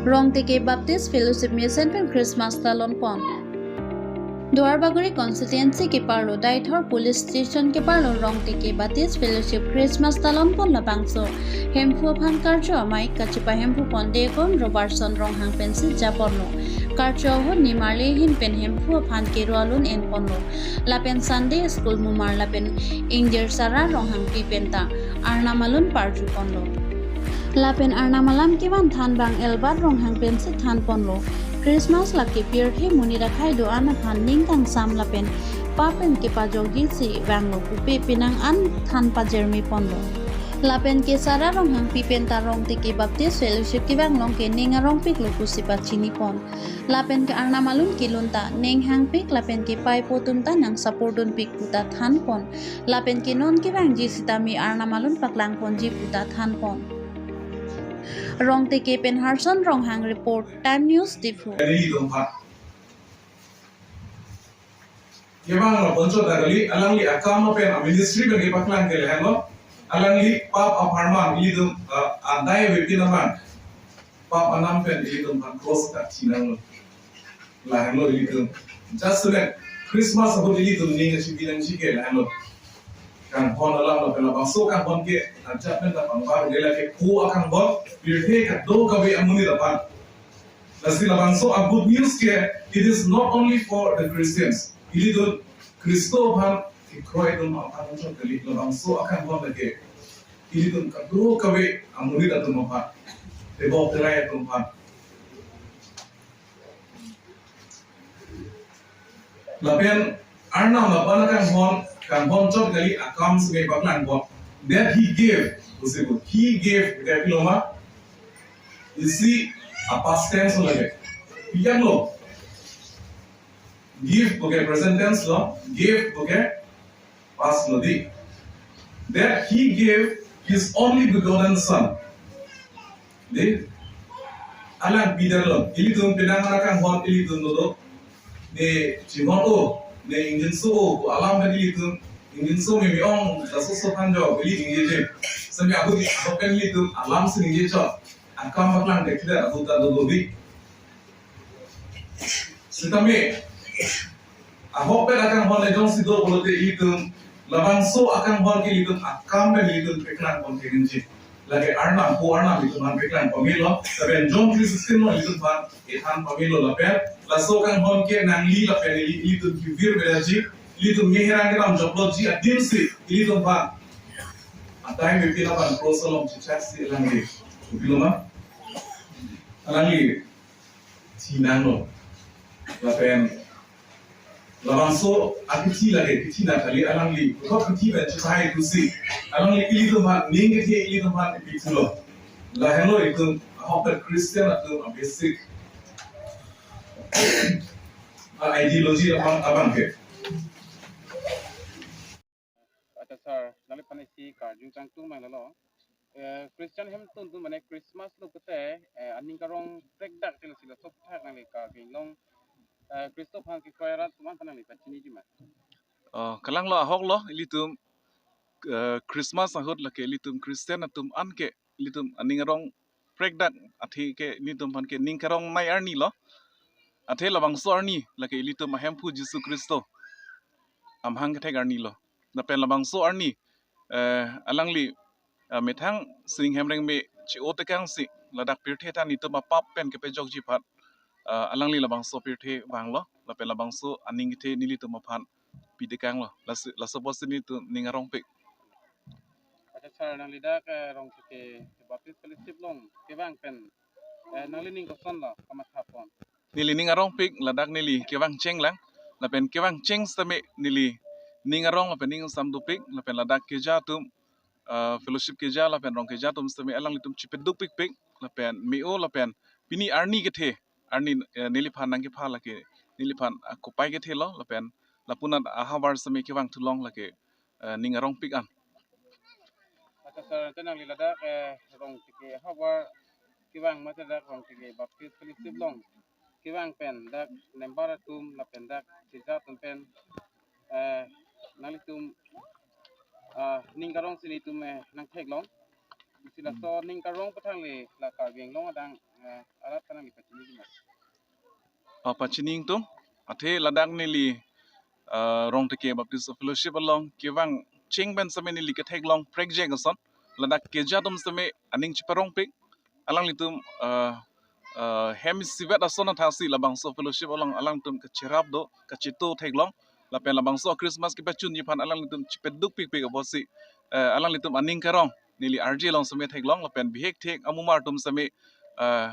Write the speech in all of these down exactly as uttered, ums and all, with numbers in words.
Rongteke Baptist Fellowship Mission pen Christmas talon pon. Duarbagori constituency keparlo Deithor police station keparlo Rongteke Baptist Fellowship Christmas talon pon labangso. Hemphu aphan karcho amei kachepahemphu pon Deacon Robertson Ronghang pensi japonlo. Karcho ahut nimarli ahin pen Hemphu aphan kero alun en ponlo. Lapen Sunday School mumar lapen ingjir Sarah Ronghangpi penta Arnam alun parju ponlo. Lapen Arnam alam kevan than bang Elbat Ronghang pensi than ponlo. Christmas lake pirthe monit akhei do-an aphan ning kangsam lapen pap pen kepajokji si vanglo pupe penang an than pajermi ponlo. Lapen ke Sarah Ronghangpi penta Rongteke Baptist Fellowship kevang along ke ning arongpiklo pusi pachini pon. Lapen ke Arnam alun kelun ta ning hangpik lapen ke paipo atum ta nang support dunpik puta than pon. Lapen ke non kevangji sitame Arnam alun paklang ponji puta than pon. Rongteke pen Harson Ronghang report, Time News Diphu. Kevang lo ponchot ta kali, alangli akam pen a ministry pen kepaklang ke lahenlo. Alangli pap apharman ilitum, uh, adai avepin aphan pap anam pen ilitum aphan cross kathi nanglo. Lahenlo ilitum. Just like Christmas ahut ilitum ning kachipi nangji ke lahenlo. Kanghon alam lapen labangso kanghon ke ajat pen ta pangbar ke lake ko akanghon pirthe kadokave amonit aphan. Lasi labangso a good news ke, it is not only for the Christians. Ilitum Khristo aphan kekroi atum aphan chot kali, labangso akanghon lake ilitum kadokave amonit atum aphan, tebok terai atum aphan. Lapen Arnam lapen akanghon, kanghon chot kali akam seme paklang pon. That he gave, pusi pu, he gave, kepiloma. You see, a past tense lo lake. Piyang lo. Give puke present tense lo, gave puke past lo di. That he gave his only begotten son. Di, alang pidetlo, ilitum penang akanghon ilitum dodo. Ne chinghon o, ne ingjinso o, ko alam pen ilitum, ingjinso mimi ong, laso so phan jo, ili ningjeje. Sami abu di, abu pen ilitum, alam si ningje chot. Akam paklang dekde, abu ta dodo di. Sitame, ahok pen akanghon le jongsi do pulote ilitum, labangso akanghon ke ilitum akam pen ilitum paklang pon kenji. Lake Arnam, ko Arnam ilitum aphan paklang pamelo, lapen John three sixteen lo ilitum aphan kethan pamelo lapen, laso kanghon ke nangli lapen ili, ilitum kevir bedaji, ilitum meherang kedam jokloji adim si, ilitum aphan. Adai avepin aphan cross along chichak si alangli. Kopiloma? Alangli. Thi nanglo. Lapen labangso akithi lake kithi na kali alangli. Kok kithi pen chithai tusi. Alangli ilitum aphan ning kithi ilitum aphan ipithulo. Lahenlo itum ahok pen Christian atum a basic a ideology abang abang ke. Acha sir, nangliphan isi karju kangtung mang lalo. Eh, Christian hem tun tun mane Christmas lo kete, eh, aning karong prekdak til sila sok thak nangli Karbi Anglong, eh, Khristo aphan kekroi arat atum aphan nangli pachiniji ma? Oh, kalang lo ahok lo, ilitum, eh, Christmas ahut lake ilitum Christian atum an ke, ilitum aning arong prekdak athe ke ilitum aphan ke ning karong nei arni lo. Athe labangso arni lake ilitum ahemphu Jisu Khristo amahang kethek arni lo. Lapen labangso arni, eh, alangli, eh, methang sining hem rengme chi-o tekang si ladak pirthe than itum apap pen kepajokji aphan, eh, alangli labangso pirthe vanglo. Lapen labangso aning kethe nelitum aphan pi tekang lo. Laso, laso apotsi nelitum ning arongpik. Acha sir, nangli dak, eh, Rongteke Baptist Fellowship along kevang pen, eh, nangli ning koson lo kamatha pon? Neli ning arongpik ladak neli kevang chenglang. Lapen kevang cheng sitame neli ning arong lapen ning sam dopik lapen ladak keja atum, eh, fellowship keja lapen rong keja atum sitame alanglitum chipeduk pikpik lapen me-o lapen pini arni kethe arni, eh, neliphan nangkepha lake neliphan akopai kethe lo lapen lapunat ahavar sitame kevang thulong lake, eh, ning arongpik an. Acha sir, ante nangli ladak, eh, Rongteke ahavar kevang mate dak Rongteke Baptist Fellowship along kevang pen dak member atum lapen dak keja atum pen, eh, nanglitum, ah, ning karong si nelitum, eh, nangtheklong. Isi laso aning karong aphuthak le la Karbi Anglong adang, eh, arat aphan nangli pachini ma? Oh, pachini ingtung. Athe ladak neli, eh, Rongteke Baptist Fellowship along kevang cheng pen seme neli ketheklong prekjeng ason. Ladak keja atum seme aning cheparongpik. Alanglitum, eh, eh, hem isivet ason athaksi labangso fellowship along alangtum kacherap do, kacheto theklong. Lapen labangso Christmas kepachunji aphan alanglitum chepedukpikpik apotsi, eh, alanglitum aning karong neli arje along seme theklong, lapen bihek thek amumar atum seme, eh,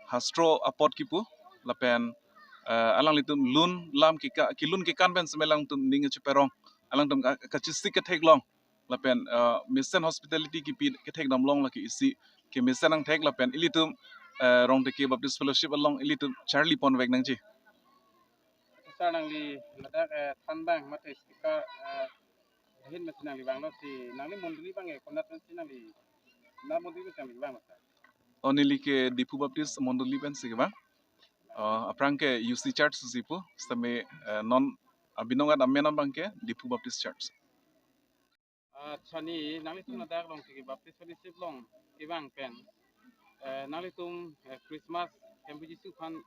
hastro apot kipu, lapen, eh, alanglitum lun lam keka-, kelun kekan pen seme alangtum ning cheparong, alangtum ka-, kachesik ketheklong, lapen, eh, mesen hospitality kipi kethekdamlong lake isi kemesen angthek, lapen ilitum, eh, Rongteke Baptist Fellowship along ilitum charli ponvek nangji. Sir, nangli ladak, eh, thanbang mate speaker, eh, ahin mate nangli vanglo si, nangli mondoli abang, eh, konat si nangli, konat mondoli si nangli vanglo, sir? Oh, neli ke Diphu Baptist mondoli pensi kevang. Oh, aphrang ke U C Church si pu, sitame, eh, non abinong amen abang ke Diphu Baptist Church. Ah, chani, nanglitum Hmm. ladak Rongteke Baptist Fellowship along kevang pen, eh, nanglitum, eh, Christmas Hemphu Jisu aphan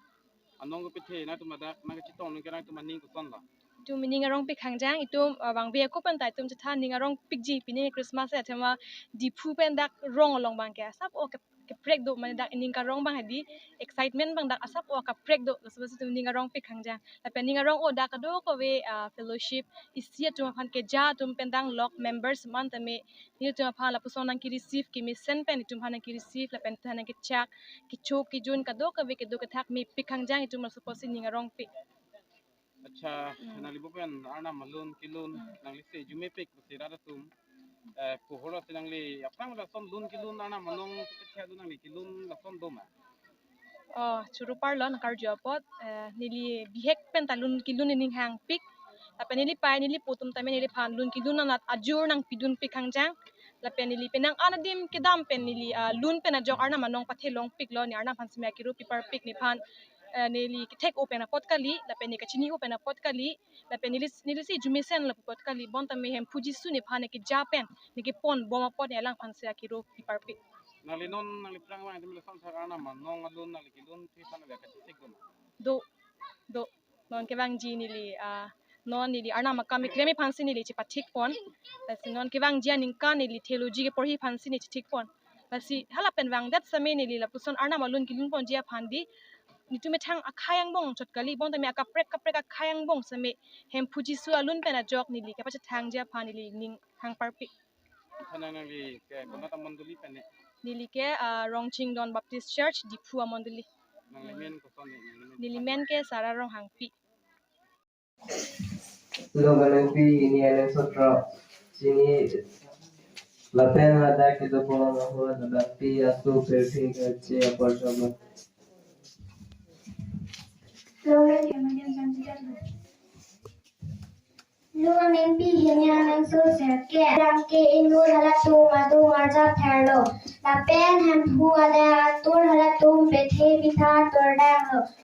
anong kepethe nangtum ladak nangkachetong ningke nangtum aning kosonlo? Itum aning arongpik khangjang, itum, ah, vangve ako pen ta itum chethan aning arongpikji, pini Christmas ya, athema Diphu pen dak rong along abang ke asap o ke, keprek do, mane dak aning karong abang hadi excitement abang dak asap o kaprek do, laso apotsi itum aning arongpik khangjang. Lapen aning arong-o dak kadokave, ah, fellowship isi atum aphan, keja atum pen danglok members man tame, nelitum aphan lapuson nangke-receive, kemesen pen itum aphan nangke-receive, lapen itum aphan nangkechak, kecho kejun kadokave kedo kethak mepik khangjang itum, laso apotsi aning arongpik. Acha, Hmm. nangli bo pen Arnam alun kelun, Hmm. nangli si arjumepik si rat atum, eh, puhor si nangli aphrang lason lun kelun Arnam anong kepethe do, nangli kelun lason do ma? Oh, choro parlo nangkarju apot, eh, neli bihek pen ta lun kelun aning hangpik. Lapen neli pei, neli po atum tame neliphan lun kelun anat ajur nangpidunpik khangjang. Lapen neli penang an adim kedam pen neli, ah, lun pen ajok Arnam anong pathelongpiklo, ne Arnam aphan seme akero piparpik nephan, eh, neli kethek-o pen apot kali, lapen ne kachini-o pen apot kali, lapen neli, neli si arjumesen lapu apot kali, bonta me Hemphu Jisu nephan ne keja pen, ne keponbom apot ne alangphan si akero piparpik. Nangli non nangli aphrang vang adim lason thak Arnam anong alun nangli kelun aphi aphan nangli kachesik do ma? Do, do. Non kevangji neli, ah, non neli Arnam akam keklem aphansi neli chepathikpon. Lasi non kevangji aningkan neli theology keporhi aphansi neli chepathikpon. Lasi hala pen vangdet seme neli lapuson Arnam alun kelunponji aphan di, netum methang akhei angbong chot kali, bonta me akaprek kaprek akhei angbong seme Hemphu Jisu alun pen ajok neli kepachethangji aphan neli ning hangparpik. Aphan nangli ke konat amondoli pen ne? Neli ke, ah, Rongchingdon Baptist Church, Diphu amondoli. Nangli men koson ne, nangli men? Neli men ke Sarah Ronghangpi. Lo kanangpi hini aneng sotro. Chini lapen ladak kedopon ahua ladak pi atu perphi kache apor sabun. Lo kanangpi hini aneng so serke. Rang ke inut halatum adung arjap tharlo. Lapen Hemphu adak atur halatum pethe pitha turdanglo.